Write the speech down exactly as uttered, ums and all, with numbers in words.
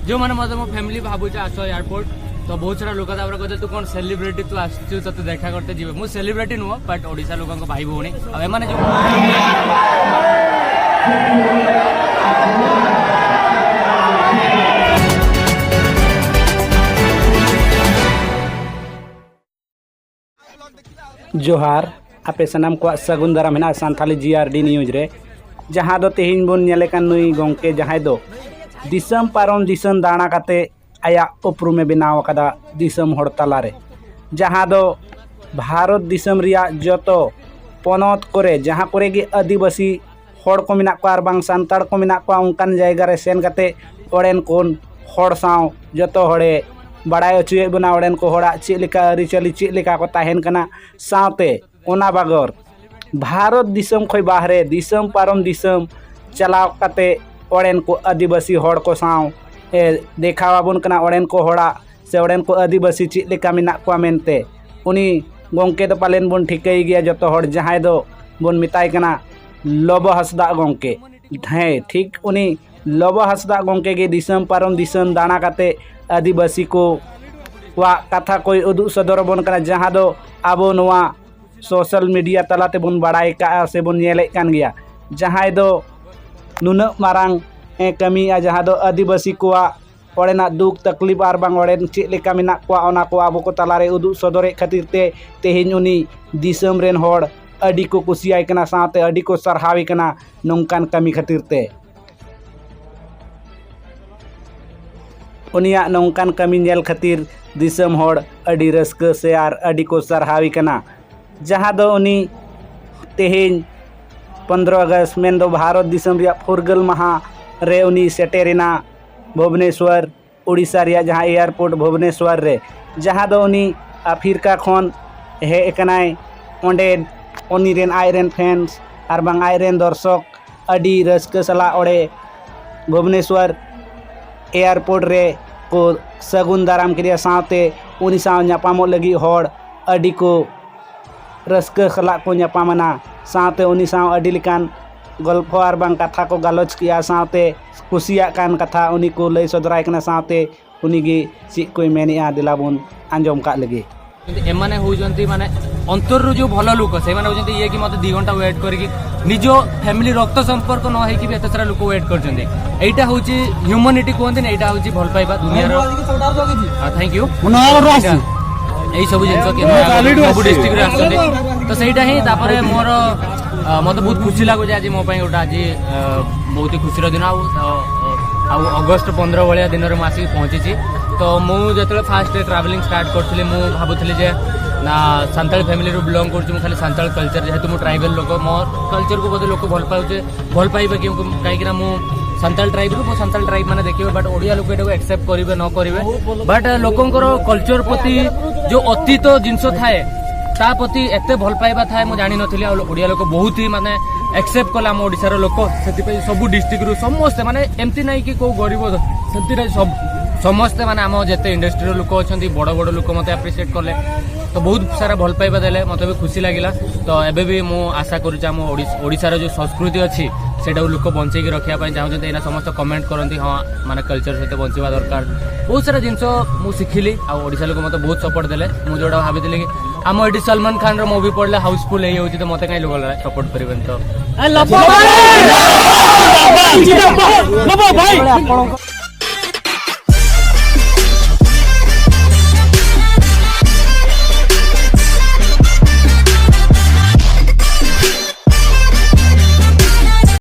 ଯେଉଁମାନେ ମଧ୍ୟ ମୋ ଫ୍ୟାମିଲି ଭାବୁଛ ଆସ ଏୟାରପୋର୍ଟ, ତ ବହୁତ ସାରା ଲୋକ ତାପରେ କହିଲେ, "ତୁ କ'ଣ ସେଲିବ୍ରିଟି, ତୁ ଆସିଛୁ, ତତେ ଦେଖା କରିତେ ଯିବେ।" ମୁଁ ସେଲିବ୍ରିଟି ନୁହଁ, ବଟ୍ ଓଡ଼ିଶା ଲୋକଙ୍କ ଭାଇ ଭଉଣୀ। ଆଉ ଏମାନେ ଯେଉଁ ᱡᱚᱦᱟᱨ, ᱟᱯᱮ ᱥᱟᱱᱟᱢ ᱠᱚᱣᱟᱜ ᱥᱟᱹᱜᱩᱱ ᱫᱟᱨᱟᱢ ᱦᱮᱱᱟᱜᱼᱟ ᱥᱟᱱᱛᱷᱟᱞᱤ ᱡᱤ ᱟᱨ ᱰᱤ ᱱᱤᱭᱩᱡᱽ ᱨᱮ, ᱡᱟᱦᱟᱸ ᱫᱚ ᱛᱮᱦᱮᱧ ᱵᱚᱱ ᱧᱮᱞᱮ ᱠᱟᱱ ᱱᱩᱭ ᱜᱚᱢᱠᱮ, ᱡᱟᱦᱟᱸᱭ ᱫᱚ ᱫᱤᱥᱚᱢ ᱯᱟᱨᱚᱢ ᱫᱤᱥᱚᱢ ᱫᱟᱬᱟ ᱠᱟᱛᱮ ᱟᱭᱟᱜ ᱩᱯᱨᱩᱢᱮ ᱵᱮᱱᱟᱣ ᱟᱠᱟᱫᱟ ᱫᱤᱥᱚᱢ ᱦᱚᱲ ᱛᱟᱞᱟᱨᱮ, ᱡᱟᱦᱟᱸ ᱫᱚ ᱵᱷᱟᱨᱚᱛ ᱫᱤᱥᱚᱢ ᱨᱮᱭᱟᱜ ᱡᱚᱛᱚ ᱯᱚᱱᱚᱛ ᱠᱚᱨᱮ, ᱡᱟᱦᱟᱸ ᱠᱚᱨᱮ ᱜᱮ ᱟᱹᱫᱤᱵᱟᱹᱥᱤ ᱦᱚᱲ ᱠᱚ ᱢᱮᱱᱟᱜ ᱠᱚᱣᱟ ᱟᱨ ᱵᱟᱝ ᱥᱟᱱᱛᱟᱲ ᱠᱚ ᱢᱮᱱᱟᱜ ᱠᱚᱣᱟ, ᱚᱱᱠᱟᱱ ᱡᱟᱭᱜᱟ ᱨᱮ ᱥᱮᱱ ᱠᱟᱛᱮ ᱚᱸᱰᱮᱱ ᱠᱚ ᱦᱚᱲ ᱥᱟᱶ ᱡᱚᱛᱚ ᱦᱚᱲᱮ ᱵᱟᱲᱟᱭ ᱦᱚᱪᱚᱭᱮᱫ ᱵᱚᱱᱟ, ᱚᱸᱰᱮᱱ ᱠᱚ ᱦᱚᱲᱟᱜ ᱪᱮᱫ ᱞᱮᱠᱟ ᱟᱹᱨᱤᱪᱟᱹᱞᱤ, ᱪᱮᱫ ᱞᱮᱠᱟ ᱠᱚ ᱛᱟᱦᱮᱱ ᱠᱟᱱᱟ᱾ ᱥᱟᱶᱛᱮ ᱚᱱᱟ ᱵᱟᱜᱚᱨ ᱵᱷᱟᱨᱚᱛ ᱫᱤᱥᱚᱢ ᱠᱷᱚᱱ ᱵᱟᱦᱨᱮ ᱫᱤᱥᱚᱢ ᱯᱟᱨᱚᱢ ᱫᱤᱥᱚᱢ ᱪᱟᱞᱟᱣ ᱠᱟᱛᱮ ᱚᱸᱰᱮᱱ ᱠᱚ ᱟᱹᱫᱤᱵᱟᱹᱥᱤ ᱦᱚᱲ ᱠᱚ ᱥᱟᱶ ᱮ ᱫᱮᱠᱷᱟᱣ ᱟᱵᱚᱱ ᱠᱟᱱᱟ, ᱚᱸᱰᱮᱱ ᱠᱚ ᱦᱚᱲᱟᱜ ᱥᱮ ᱚᱸᱰᱮᱱ ᱠᱚ ᱟᱹᱫᱤᱵᱟᱹᱥᱤ ᱪᱮᱫ ᱞᱮᱠᱟ ᱢᱮᱱᱟᱜ ᱠᱚᱣᱟ ᱢᱮᱱᱛᱮ᱾ ᱩᱱᱤ ᱜᱚᱢᱠᱮ ᱫᱚ ᱯᱟᱞᱮᱱ ᱵᱚᱱ ᱴᱷᱤᱠᱟᱹᱭ ᱜᱮᱭᱟ ᱡᱚᱛᱚ ᱦᱚᱲ, ᱡᱟᱦᱟᱸᱭ ᱫᱚ ᱵᱚᱱ ᱢᱮᱛᱟᱭ ᱠᱟᱱᱟ ᱞᱚᱵᱚ ᱦᱟᱸᱥᱫᱟᱜ ᱜᱚᱢᱠᱮ᱾ ᱦᱮᱸ, ᱴᱷᱤᱠ ᱩᱱᱤ ᱞᱚᱵᱚ ᱦᱟᱸᱥᱫᱟᱜ ᱜᱚᱢᱠᱮ ᱜᱮ ᱫᱤᱥᱚᱢ ᱯᱟᱨᱚᱢ ᱫᱤᱥᱚᱢ ᱫᱟᱬᱟ ᱠᱟᱛᱮ ᱟᱹᱫᱤᱵᱟᱹᱥᱤ ᱠᱚᱣᱟᱜ ᱠᱟᱛᱷᱟ ᱠᱚᱭ ᱩᱫᱩᱜ ᱥᱚᱫᱚᱨ ᱟᱵᱚᱱ ᱠᱟᱱᱟ, ᱡᱟᱦᱟᱸ ᱫᱚ ᱟᱵᱚ ᱱᱚᱣᱟ ᱥᱳᱥᱟᱞ ᱢᱤᱰᱤᱭᱟ ᱛᱟᱞᱟ ᱛᱮᱵᱚᱱ ᱵᱟᱲᱟᱭ ᱠᱟᱜᱼᱟ ᱥᱮᱵᱚᱱ ᱧᱮᱞᱮᱫ ᱠᱟᱱ ᱜᱮᱭᱟ, ᱡᱟᱦᱟᱸᱭ ᱫᱚ ᱱᱩᱱᱟᱹᱜ ᱢᱟᱨᱟᱝ ᱮ ᱠᱟᱹᱢᱤᱭᱮᱫᱼᱟ, ᱡᱟᱦᱟᱸ ᱫᱚ ᱟᱹᱫᱤᱵᱟᱹᱥᱤ ᱠᱚᱣᱟᱜ ᱚᱸᱰᱮᱱᱟᱜ ᱫᱩᱠ ᱛᱟᱠᱞᱤᱯ ᱟᱨ ᱵᱟᱝ ᱚᱸᱰᱮᱱ ᱪᱮᱫ ᱞᱮᱠᱟ ᱢᱮᱱᱟᱜ ᱠᱚᱣᱟ, ᱚᱱᱟ ᱠᱚ ᱟᱵᱚ ᱠᱚ ᱛᱟᱞᱟᱨᱮ ᱩᱫᱩᱜ ᱥᱚᱫᱚᱨᱮᱫ ᱠᱷᱟᱹᱛᱤᱨ ᱛᱮ ᱛᱮᱦᱮᱧ ᱩᱱᱤ ᱫᱤᱥᱚᱢ ᱨᱮᱱ ᱦᱚᱲ ᱟᱹᱰᱤ ᱠᱚ ᱠᱩᱥᱤᱭᱟᱭ ᱠᱟᱱᱟ, ᱥᱟᱶᱛᱮ ᱟᱹᱰᱤ ᱠᱚ ᱥᱟᱨᱦᱟᱣᱮ ᱠᱟᱱᱟ ᱱᱚᱝᱠᱟᱱ ᱠᱟᱹᱢᱤ ᱠᱷᱟᱹᱛᱤᱨ ᱛᱮ᱾ ᱩᱱᱤᱭᱟᱜ ᱱᱚᱝᱠᱟᱱ ᱠᱟᱹᱢᱤ ᱧᱮᱞ ᱠᱷᱟᱹᱛᱤᱨ ᱫᱤᱥᱚᱢ ᱦᱚᱲ ᱟᱹᱰᱤ ᱨᱟᱹᱥᱠᱟᱹ ᱥᱮ ᱟᱨ ᱟᱹᱰᱤ ᱠᱚ ᱥᱟᱨᱦᱟᱣᱮ ᱠᱟᱱᱟ, ᱡᱟᱦᱟᱸ ᱫᱚ ᱩᱱᱤ ᱛᱮᱦᱮᱧ ᱯᱚᱱᱫᱽᱨᱚ ᱟᱜᱚᱥᱴ, ᱢᱮᱱᱫᱚ ᱵᱷᱟᱨᱚᱛ ᱫᱤᱥᱚᱢ ᱨᱮᱭᱟᱜ ᱯᱷᱩᱨᱜᱟᱹᱞ ᱢᱟᱦᱟ ᱨᱮ ᱩᱱᱤ ᱥᱮᱴᱮᱨᱮᱱᱟ ᱵᱷᱩᱵᱽᱱᱮᱥᱣᱚᱨ, ᱳᱰᱤᱥᱟ ᱨᱮᱭᱟᱜ ᱡᱟᱦᱟᱸ ᱮᱭᱟᱨᱯᱳᱨᱴ ᱵᱷᱩᱵᱽᱱᱮᱥᱣᱚᱨ ᱨᱮ, ᱡᱟᱦᱟᱸ ᱫᱚ ᱩᱱᱤ ᱟᱯᱷᱨᱤᱠᱟ ᱠᱷᱚᱱ ᱦᱮᱡ ᱟᱠᱟᱱᱟᱭ᱾ ᱚᱸᱰᱮ ᱩᱱᱤ ᱨᱮᱱ, ᱟᱡ ᱨᱮᱱ ᱯᱷᱮᱱᱥ ᱟᱨ ᱵᱟᱝ ᱟᱡ ᱨᱮᱱ ᱫᱚᱨᱥᱚᱠ ᱟᱹᱰᱤ ᱨᱟᱹᱥᱠᱟᱹ ᱥᱟᱞᱟᱜ ᱚᱸᱰᱮ ᱵᱷᱩᱵᱽᱱᱮᱥᱣᱚᱨ ᱮᱭᱟᱨᱯᱳᱨᱴ ᱨᱮ ᱠᱚ ᱥᱟᱹᱜᱩᱱ ᱫᱟᱨᱟᱢ ᱠᱮᱫᱮᱭᱟ, ᱥᱟᱶᱛᱮ ᱩᱱᱤ ᱥᱟᱶ ᱧᱟᱯᱟᱢᱚᱜ ᱞᱟᱹᱜᱤᱫ ᱦᱚᱲ ᱟᱹᱰᱤ ᱠᱚ ᱨᱟᱹᱥᱠᱟᱹ ᱥᱟᱞᱟᱜ ᱠᱚ ᱧᱟᱯᱟᱢ ᱮᱱᱟ, ᱥᱟᱶᱛᱮ ᱩᱱᱤ ᱥᱟᱶ ᱟᱹᱰᱤ ᱞᱮᱠᱟᱱ ᱜᱚᱞᱯᱷᱚ ᱟᱨ ᱵᱟᱝ ᱠᱟᱛᱷᱟ ᱠᱚ ᱜᱟᱞᱚᱪ ᱠᱮᱜᱼᱟ, ᱥᱟᱶᱛᱮ ᱠᱩᱥᱤᱭᱟᱜ ᱠᱟᱱ ᱠᱟᱛᱷᱟ ᱩᱱᱤ ᱠᱚ ᱞᱟᱹᱭ ᱥᱚᱫᱚᱨᱟᱭ ᱠᱟᱱᱟ, ᱥᱟᱶᱛᱮ ᱩᱱᱤ ᱜᱮ ᱪᱮᱫ ᱠᱚᱭ ᱢᱮᱱᱮᱜᱼᱟ, ᱫᱮᱞᱟ ᱵᱚᱱ ᱟᱸᱡᱚᱢ ᱠᱟᱜ ᱞᱮᱜᱮ᱾ ଏମାନେ ହଉଛନ୍ତି ମାନେ ଅନ୍ତରରୁ ଯୋଉ ଭଲ ଲୋକ, ସେମାନେ ହଉଛନ୍ତି ଇଏ କି ମତେ ଦି ଘଣ୍ଟା ୱେଟ୍ କରିକି ନିଜ ଫ୍ୟାମିଲି ରକ୍ତ ସମ୍ପର୍କ ନ ହେଇକି ବି ଏତେ ସାରା ଲୋକ ୱେଟ୍ କରିଛନ୍ତି। ଏଇଟା ହଉଛି ହ୍ୟୁମାନିଟି କୁହନ୍ତିନି, ଏଇଟା ହଉଛି ଭଲ ପାଇବା ଦୁନିଆର। Thank you. ଏଇ ସବୁ ଜିନିଷ କି ସବୁ ଡିଷ୍ଟ୍ରିକ୍ଟରେ ଆସୁଛନ୍ତି। ତ ସେଇଟା ହିଁ ତାପରେ ମୋର ଅ, ମତେ ବହୁତ ଖୁସି ଲାଗୁଛି ଆଜି ମୋ ପାଇଁ ଗୋଟେ ଆଜି ଅ, ବହୁତ ହି ଖୁସିର ଦିନ। ଆଉ ଅ, ଅ, ଆଉ ଅଗଷ୍ଟ ପନ୍ଦର ଭଳିଆ ଦିନରେ ମୁଁ ଆସିକି ପହଞ୍ଚିଛି। ତ ମୁଁ ଯେତେବେଳେ ଫାଷ୍ଟ ଟ୍ରାଭେଲିଂ ଷ୍ଟାର୍ଟ କରିଥିଲି, ମୁଁ ଭାବୁଥିଲି ଯେ ନା, ସାନ୍ତାଳ ଫ୍ୟାମିଲିରୁ ବିଲଙ୍ଗ କରୁଛି, ମୁଁ ଖାଲି ସାନ୍ତାଳ କଲଚର, ଯେହେତୁ ମୁଁ ଟ୍ରାଇବାଲ ଲୋକ, ମୋ କଲଚରକୁ ବୋଧେ ଲୋକ ଭଲ ପାଉଛେ, ଭଲ ପାଇବେ। କି କାହିଁକିନା ମୁଁ ସାନ୍ତାଳ ଟ୍ରାଇବରୁ, ମୁଁ ସାନ୍ତାଳ ଟ୍ରାଇବ ମାନେ ଦେଖିବେ, ବଟ୍ ଓଡ଼ିଆ ଲୋକ ଏଟାକୁ ଆକ୍ସେପ୍ଟ କରିବେ ନ କରିବେ, ବଟ୍ ଲୋକଙ୍କର କଲଚର ପ୍ରତି ଯୋଉ ଅତୀତ ଜିନିଷ ଥାଏ, ତା ପ୍ରତି ଏତେ ଭଲ ପାଇବା ଥାଏ, ମୁଁ ଜାଣିନଥିଲି। ଆଉ ଓଡ଼ିଆ ଲୋକ ବହୁତ ହି ମାନେ ଆକ୍ସେପ୍ଟ କଲେ ଆମ ଓଡ଼ିଶାର ଲୋକ। ସେଥିପାଇଁ ସବୁ ଡିଷ୍ଟ୍ରିକ୍ଟରୁ ସମସ୍ତେ, ମାନେ ଏମିତି ନାହିଁ କି କୋଉ ଗରିବ, ସେମିତି ନାହିଁ, ସବୁ, ସମସ୍ତେ, ମାନେ ଆମ ଯେତେ ଇଣ୍ଡଷ୍ଟ୍ରିର ଲୋକ ଅଛନ୍ତି, ବଡ଼ ବଡ଼ ଲୋକ ମୋତେ ଆପ୍ରିସିଏଟ୍ କଲେ। ତ ବହୁତ ସାରା ଭଲ ପାଇବା ଦେଲେ, ମୋତେ ବି ଖୁସି ଲାଗିଲା। ତ ଏବେ ବି ମୁଁ ଆଶା କରୁଛି ଆମ ଓଡ଼ିଶ- ଓଡ଼ିଶାର ଯେଉଁ ସଂସ୍କୃତି ଅଛି, ସେଇଟାକୁ ଲୋକ ବଞ୍ଚେଇକି ରଖିବା ପାଇଁ ଚାହୁଁଛନ୍ତି। ଏଇନା ସମସ୍ତେ କମେଣ୍ଟ କରନ୍ତି, ହଁ, ମାନେ କଲଚର ସହିତ ବଞ୍ଚିବା ଦରକାର। ବହୁତ ସାରା ଜିନିଷ ମୁଁ ଶିଖିଲି, ଆଉ ଓଡ଼ିଶା ଲୋକ ମୋତେ ବହୁତ ସପୋର୍ଟ ଦେଲେ। ମୁଁ ଯେଉଁଟା ଭାବିଥିଲି କି ଆମ ଏଠି ସଲମାନ ଖାନର ମୁଭି ପଡ଼ିଲେ ହାଉସଫୁଲ୍ ହେଇଯାଉଛି, ତ ମୋତେ କାହିଁ ଲୋକ ସପୋର୍ଟ କରିବେନି? ତ